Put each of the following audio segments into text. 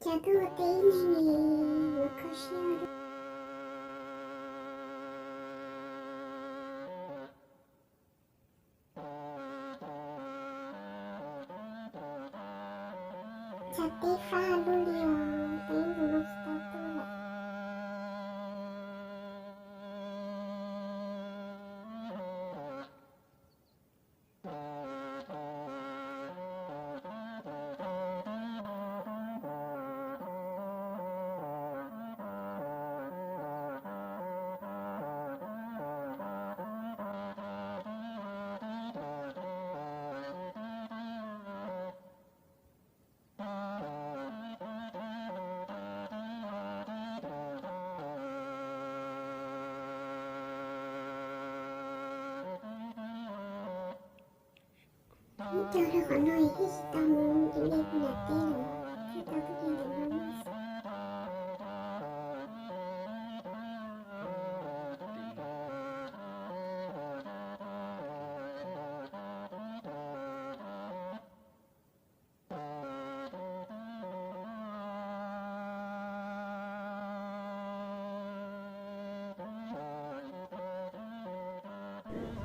Cas tuaj ua teb ib neeg li, yuav kho siab. Cas teb fab luaj li os, teb mus no tsis tau tuaj lawm. Ib co rau qhov no ib tsis tau mus ib yam teb lawm, tsis tau tuaj ib yam ntawm no.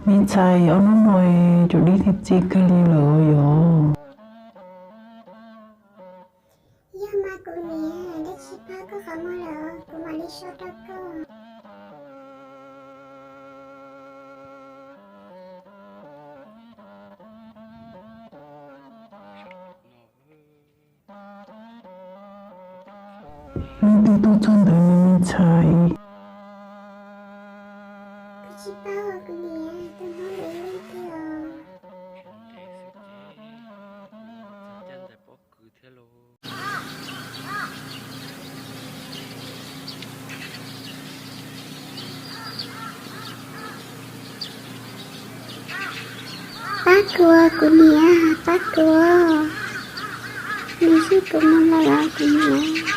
Me ntxhais, ob hnub no tsuas dib thiab txiv kawg li lawm yog? Yog mas kuv niam, dab tsis pab koj qhov muag lawm, kuv mam li so rau koj. Leej twg tuaj txog ntawd ne me ntxhais? Kuv tsis paub os kuv niam, tus hmoob ntawd leej twg os. Pab kuv, kuv niam, pab kuv. Nws zij kuv mus lawm os kuv niam.